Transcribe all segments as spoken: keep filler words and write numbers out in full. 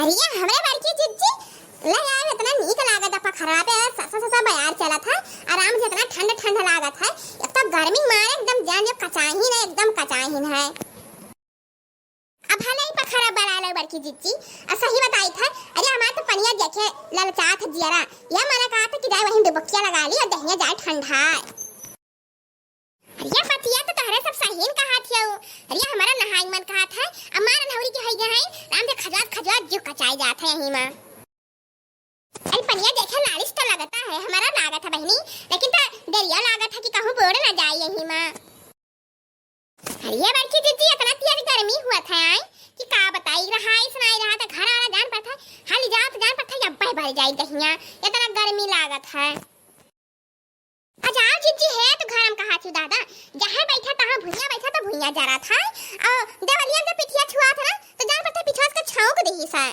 ये हमरे बड़की जिज्जी, ले यार, इतना नीक लागत है पखरवा पे, ससा ससा बयार चलत है, आराम से इतना ठंड ठंड लागत है। एक तो गर्मी मारे एकदम जान जो कचाहिन है, एकदम कचाहिन है। अब भले ही पखरवा बड़ा ले बड़की जिज्जी, आ सही बताई था, अरे हमार तो पनिया देखे ललचात है जियरा, यह मना कहा था कि जाए वहीं डुबकिया लगा ली और दहिया जाए ठंडा है। अरे बतिया तो तहरे सब सहीन कहा थियौ। अरे हमारा नहाई मन कहा था, अमार नहौरी के हइया है, राम दे खजवात खजवात जीव कचाई जात है यहीं माँ। अरे पनिया देखे लालिश तो लगता है, हमारा लागत है बहिनी, लेकिन तो डरिया लागत है कि कहूँ बोड़ ना जाए यहीं माँ। अरे बड़की जिज्जी, इतना तेज गर्मी हुआ था आए कि का बताई, रहा इस ना रहा था, घर वाला जान पड़ता है, हाली जाओ तो जान पड़ता है, अब्बे भर जाए दहिया, इतना गर्मी लागत है। आ जाओ जिज्जी, है तो घर हम कहा थी दादा, जहाँ बैठा तहाँ भुइया बैठा तो भुइया जरा था, और देवलियन के पिठिया छुआ था ना, तो जान पड़ता पिठिया के छौंक देही सा।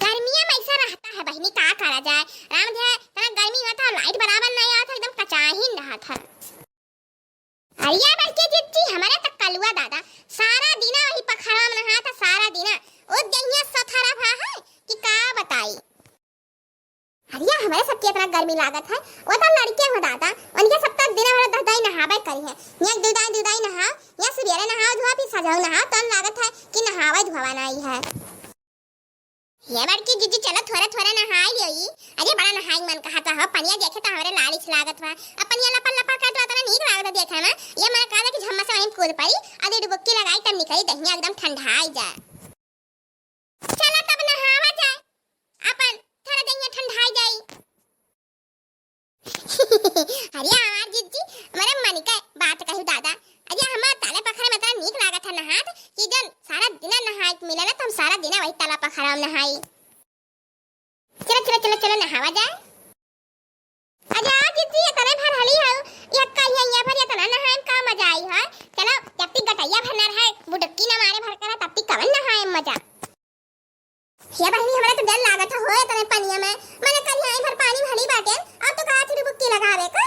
गर्मिया में ऐसा रहता है बहिनी, का करा जाए। राम दे, इतना गर्मी हुआ था, लाइट बराबर नहीं आया था, एकदम कचाहिन रहा था। अरे बड़की जिज्जी, हमारे तो कलुआ दादा सारा दिना वही पखरवा में नहा था, सारा दिना। ओ दहिया सथरा भा है कि का बताई। अरे हमारे सबके इतना गर्मी लागत है, वो तो लड़के हो दादा, उनके सब तो दिन भर दह दही नहावे करी है। यहाँ दुदाई दुदाई नहाओ, यहाँ सुबेरे नहाओ धोआ, फिर सजाओ नहाओ, तन लागत है कि नहावे धोवा नहीं है। ये बड़की जिज्जी, चलो थोड़ा थोड़ा नहाई लियो ई। अरे बड़ा नहाई मन कहत बा हो, पनिया देखे तो हमरे लालिच लागत बा। अब पनिया लपा लपा करत बा, इतना नीक लागत बा देखे में। ये मन कहत बा कि झम्मा से वहीं कूद पड़ी, अरे डुबुक्की लगाई तब निकली दहिया एकदम ठंडाई जाए। चला तब नहावा जाए, अपन थोड़ा दहिया ठंडाई जाई। अरे हमार जिज्जी, हमारे मन के बात कहू दादा। अरे हमार ताले पखरे में इतना नीक लागत है नहात कि जन सारा दिना नहाए के मिले ना, तो हम सारा दिना वही ताला पखरा में नहाई। चलो चलो चलो चलो नहावा जाए। अरे जिज्जी, इतने भर हली है, ये कहिया ये भर इतना नहाए में का मजा आई है। चलो जब तक गटैया भर ना रहे, बुडुक्की ना मारे भर करा, तब तक कवन नहाए में मजा। हे बहिनी, हमरा तो डर लागत हो एतने पनिया में। मने करिया आई भर पानी भरी बाटे, अब तो कहा थी डुबुक्की लगावे का।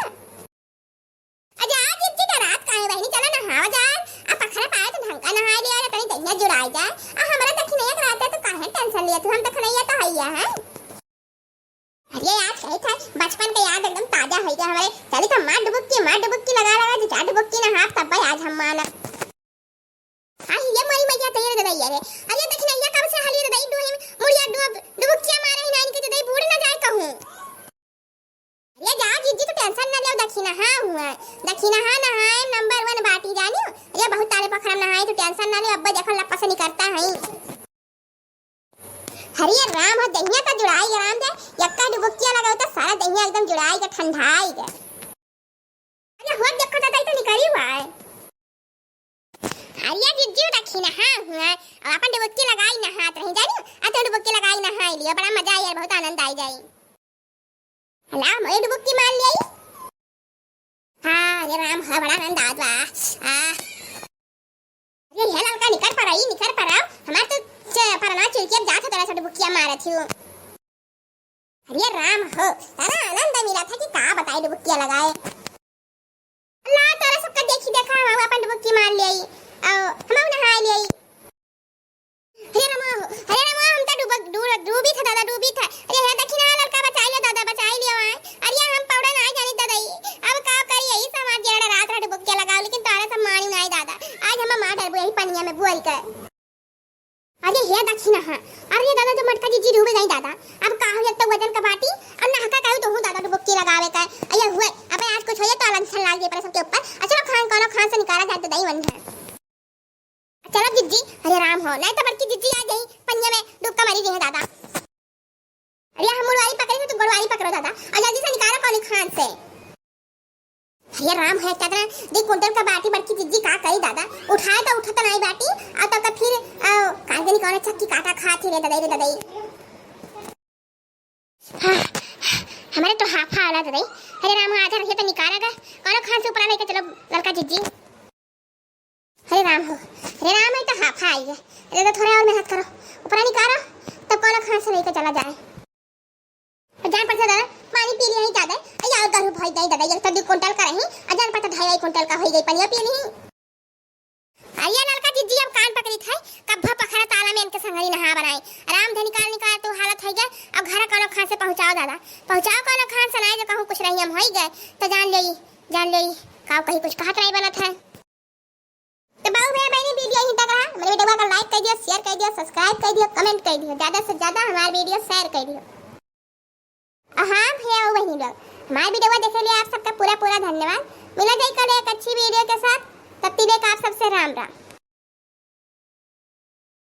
अजा जिज्जी, डरात काहे बहिनी, चला नहावा जाए। आ पखरा पाए तो ढंग का नहाए लिया, तनी दहिया जुड़ाए जाए। आ हमरा दखिनैया के रहते तो काहे टेंशन लिया तू, हम दखिनैया तो हइया है। अरे यार, कही था, बचपन के याद एकदम ताजा होइ गया हमारे। चली तो मार डुबुक्की, मार डुबुक्की लगा लगा, दो चार डुबुक्की नहाब तब भाई आज हम मानब। हाँ, ये मोरी मैया तैयार दे दई रे। अरे दखिनैया कब से हली दे दई, डुबुक्किया मारे ही नाइन के दे दई, बूड़ ना जाए कहूँ। अरे जा जिज्जी, तू टेंशन ना ले, दखिनहा हुआ, दखिनहा नहाए नंबर वन बाटी जानियो। अरे बहुत तारे पखरा नहाए, तू टेंशन ना ले, अब्बे देखो लप्पा से निकरता है। हरे राम, हो दहिया तो जुड़ाई गे राम दे, यक्का डुबुक्किया लगाओ तो सारा दहिया एकदम जुड़ाई गे, ठंडाई गे। अरे हो देखो दादा, ई तो निकरी हुआ है। अरे जिज्जी, दखिनहा हुआ, अब अपन डुबुक्की लगाई नहात रही जानी, आ तो डुबुक्की लगाई नहाई लियो, बड़ा मजा आई यार, बहुत आनंद आई जाई। हला, मोए डुबुक्की मार लिया। हाँ, अरे राम, हाँ, बड़ा आनंद आवत बा। आ। अरे, हे ललका, निकर परा, ई निकर परा। हमार तो च-, परना चुरकिया जात है, तोरा से डुबुक्किया मारत हियो। अरे राम हो, इतना आनंद मिला था कि का बताई डुबुक्किया लगाए। ला, तोरा सबका देखी देखा, हम अपन डुबुक्की मार लिया, आओ, हम नहाए लिया। अरे रामा हो, अरे रामा, हम तो डूब-, डूब-, डूबी था दादा, डूबी था। अरे हे दखिनहा ललका, बचाई ले दादा, बचाई ले आए। अरे हम पौड़ा नाई जानी दादा, ई अब का करी, यही समाज जेड़ा रात रात डुबुक्किया लगाओ, लेकिन तारा सब मानी नाई दादा। आज हम मार डरबो यही पनिया में बुआई कर। अरे हे दखिनहा, अरे दादा, तो मटका जिज्जी डूबे गई दादा। अब का हो, एक तो वजन का बाटी, अब नहका कहू तो हूँ दादा डुबुक्की लगावे का। अरे हुए, अब आज कुछ हो जाए तो अलग छन लाग जाए पर सबके ऊपर। अच्छा खान, कोनो खान से निकाला जाए तो दई वन है। चलो जिज्जी, अरे राम हो, नहीं तो बड़की जिज्जी आ जाई, पनिया में डुबका मारी जी है दादा। अरे हम मुड़वारी पकड़े तो तू गोड़वारी पकड़ो दादा, और जल्दी से निकालो कौन खान से। अरे राम है, कितना दे कुंटल का बाटी बड़की जिज्जी का करी दादा, उठाए तो उठत नहीं बाटी, और तब का फिर, आ, का जानी कौन चक्की काटा खात ही रे ददई रे ददई। हाँ, हमारे तो हाफा आला ददई। अरे राम, आधा रहिए तो निकाला गा, कौन खान से ऊपर लेके चलो ललका जिज्जी। अरे राम हो, अरे राम, ये तो हाफा आई है। अरे तो थोड़ा और मेहनत करो, ऊपर निकालो, तब कौन खान से लेके चला जाए। और जान पड़ता दादा, पानी पी लिया ही ज्यादा, अरे और गरु भई गई दादा, एक तो दो कुंटल का रही, और जान पड़ता ढाई ढाई कुंटल का हो गई, पनिया पी ली। अरे ललका जिज्जी, अब कान पकड़ी था, कब्बा पखरा ताला में इनके संग नहा बनाई। आराम से निकाल निकाल तू हालत होइ गए, अब घर कौनो खान से पहुँचाओ दादा, पहुँचाओ कौनो खान से, नाहीं जो कहूँ कुछ रही हम होइ गए, तो जान लेई, जान लेई, काउ कहीं कुछ कहत नाहीं बनत है। तो बाबू भैया बहनी, video यहीं तक रहा। हमारे video का like कर दियो, share कर दियो, subscribe कर दियो, comment कर दियो, ज्यादा से ज्यादा हमारे video share कर दियो। हाँ भैया बहनी लोग, हमारे video देखे लिए आप सबका पूरा पूरा धन्यवाद। मिला जाई कल एक अच्छी video के साथ, तब तक आप सबसे राम राम।